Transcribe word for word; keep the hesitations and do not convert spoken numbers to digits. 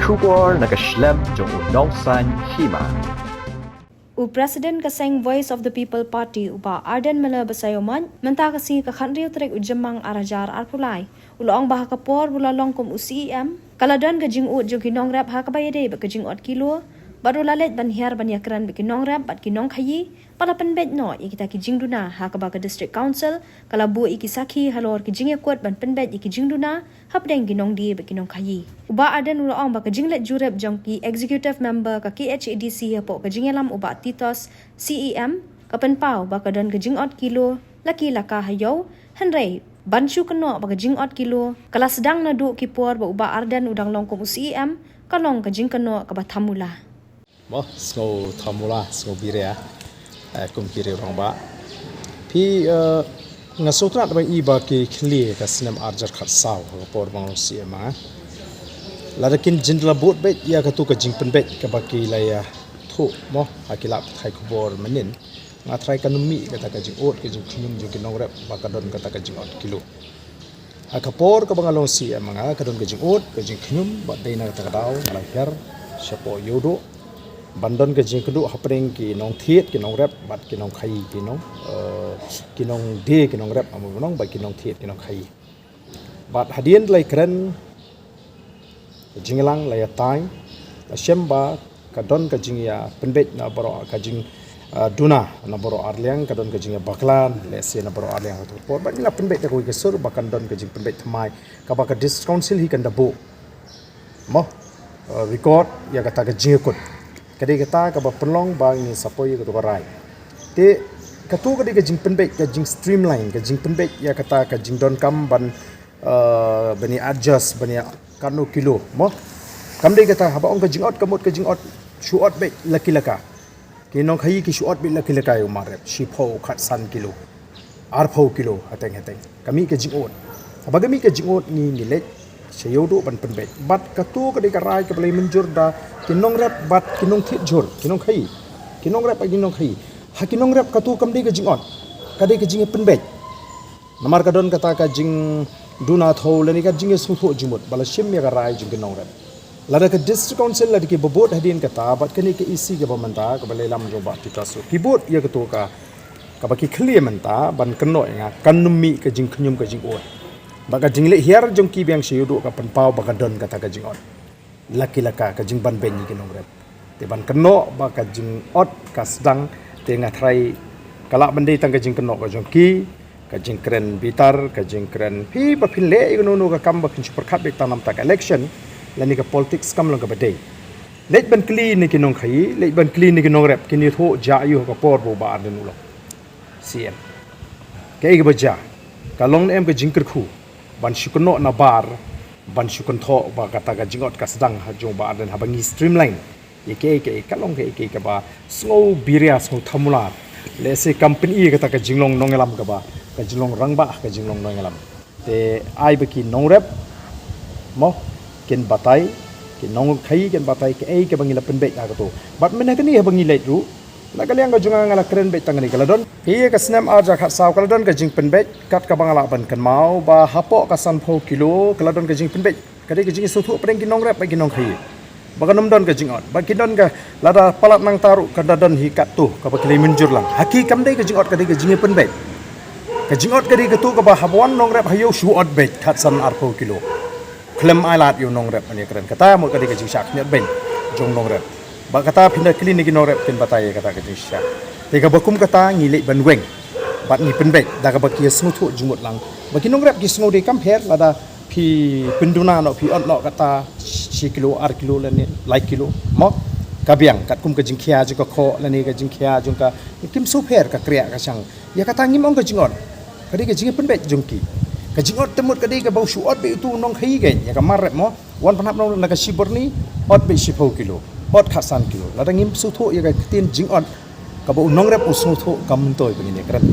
Khubor na ka shlem jong u Nongsaiñ Hima. U President ka seng Voice of the People Party, u Bah Ardent Miller Basaiawmoit, mynta ka sngi ka khathynriew tarik u Jymmang ar hajar arphew lai, u la ong ba ha ka por ba u la long kum u C E M, ka la don ka jingud jong ki nongrep ha kaba ïadei bad ka jingot kilo, bad u la leit ban hiar ban ïakren bad ki nongrep bad ki nongkhaïi, ba la pynbeit noh ïa kita ki jingduna, ha kaba ka District Council ka la buh ïa ki sakhi halor ki jingïakut ban pynbeit ïa ki jingduna hapdeng ki nongdie bad ki nongkhaïi. U Bah Ardent u la ong ba ka jingleit jurip jong ki Executive Member ka K H A D C hapoh ka jingïalam u Bah Titos, C E M, ka pynpaw ba ka don ka jingot kilo la ki laka ha ïew, hynrei ban shu kynnoh ba ka jingot kilo ka la sdang naduh ki por ba u Bah Ardent u dang long kum u C E M, ka long ka jingkynnoh kaba thamula. Mo, sngew thamula, sngew biria, eh, kum ki rangbah. Phi, eh, nga sngewtynnat ba i ba ki khlieh ka snem ar hajar khatsaw, ka por ba nga long C E M, eh. Lada kin jin la bud beit ïa katu ka jingpynbeit kaba ki la ïathuh, mo, ha ki lad pathai khubor mynnin. Nga tharai kan ym mih kata ka jingut, ka jingkhñium jong ki nongrep ba ka don kata ka jingot kilo. Ha ka por kaba nga long C E M nga, ka don ka jingut, ka jingkhñium, bad dei na kata ka daw nga la hiar shapoh Ïewduh ban don ka jingïakynduh hapdeng ki nongthied ki nongrep bad ki nongkhaïi ki nong, eh, ki nongdie ki nongrep, amo nong, bad ki nongthied ki nongkhaïi. Bad hadien la ïakren, ka jingïalang la ïatai, la shem ba ka don ka jingïapynbeit na baroh, ka jing, ah, duna na baroh arliang, ka don ka jingïabakla lehse na baroh arliang ha katu ka por. Bad ngi la pynbeit da kawei ka sur ba kan don ka jingpynbeit thymmai kaba ka District Council hi kan da buh, mo, ah, record ïa kata ka jingïakut. Ka dei kata kaba pynlong ba ngi sa poi ïa katu ka rai. Te katu ka dei ka jingpynbeit, ka jingstreamline, ka jingpynbeit ïa kata ka jingdonkam ban, eh, ban ïa adjust, ban ïa katno kilo, mo. Kam dei kata, haba ong ka jingot, ka mut ka jingot shu ot beit la ki la ka. Ki nongkhaïi ki shu ot beit la ki la ka ïa u marep, shiphew, khatsan kilo, arphew kilo, hateng hateng. Ka mih ka jingot. Haba ka mih ka jingot ngi, ngi leit sha Ïewduh ban pynbeit. Bad katu ka dei ka rai kaba la mynjur da ki nongrep bad ki nongthied jhur, ki nongkhaïi. Ki nongrep bad ki nongkhaïi. Ha ki nongrep katu kam dei ka jingot, ka dei ka jingïapynbeit. Namar ka don kata ka jingduna thew lane ka jingïasngewthuh jingmut ba la shim ïa ka rai jong ki nongrep. Lada ka District Council, lada kiba bud hadien kata, bad kane ka E C kaba mynta, kaba la ïalam jong Bah Titos ruh, ki bud ïa katu ka, kaba ki khlieh mynta ban kynnoh ïa nga, kan ym mih ka jingkhñium ka jingot. Bad ka jingleit hiar jong ki biang sha Ïewduh ka pynpaw ba ka don kata ka jingot la ki la ka, ka jingbanbeiñ ïa ki nongrep. Te ban kynnoh ba ka jingot ka sdang, te nga tharai ka lah ban dei tang ka jingkynnoh ka jong ki, ka jingkren bitar, ka jingkren, phi ba phin leh ïa kano kano ka kam ba phin shu pyrkhat beit tang namar ka election lane ka politics, kam long kaba dei. Leit ban kylli na ki nongkhaïi, leit ban kylli na ki nongrep, kin ïathuh jia ïa u ha ka por ba u Bah Ardent u long C E M. Kaei kaba jia, ka long ne em ka jingkyrkhu ban shu kynnoh nabar, ban shu kynthoh ba kata ka jingot ka sdang ha jong u Bah Ardent, haba ngi streamline ïa kaei kaei, ka long kaei kaei kaba sngew biria, sngew thamula. Lehse kam pyni ïa kata ka jinglong nongïalam kaba, ka jinglong rangbah, ka jinglong nongïalam. Te ai ba ki nongrep, mo, kin batai, ki nongkhaïi kin batai kaei kaba ngi la pynbeit ha katu. Bad mynta kane haba ngi leit ruh, na ka liang ka jong nga, nga la kren beit tang kane, ka la don, ïa ka snem ar hajar khatsaw ka la don ka jingpynbeit, kat kaba nga lah ban kynmaw ba hapoh ka sanphew kilo ka la don ka jingpynbeit. Ka dei ka jingsngewthuh hapdeng ki nongrep bad ki nongkhaïi ba kan ym don ka jingot, ba ki don ka, lada palat nangta ruh kan da don hi katto kaba ki la mynjur lang. Ha ki kam dei ka jingot, ka dei ka jingïapynbeit. Ka jingot ka dei katu kaba haba wan nongrep ha ïew shu ot beit khatsan arphew kilo. Khlem ai lad ïa u nongrep ban ïakren. Kata mo ka dei ka jingshah khyndiat beiñ jong nongrep. Bad kata phin da kylli na ki nongrep kin batai ïa kata ka jingshisha. Te kaba kum kata ngi leit ban weng bad ngi pynbeit da kaba ki ïasngewthuh jingmut lang. Ba ki nongrep ki sngew dei kam pher lada phi pynduna noh, phi ot noh kata shi kilo, ar kilo lane lai kilo, mo? Ka biang katkum ka jingkhia jong ka khoh lane ka jingkhia jong ka, kim sngewpher ka kriah ka shang. Ïa kata ngim ong ka jingot. Ka dei ka jingpynbeit jong ki. Ka jingot te mut ka dei kaba u shu ot beit utu u nongkhaïi kein ïa ka marep, mo? Wan pynhap noh na ka shibyrni, ot beit shiphew kilo, ot khatsan kilo. Lada ngim sngewthuh ïa ka ktien jingot, kaba u nongrep u sngewthuh, kam myntoi ba ngin ïakren.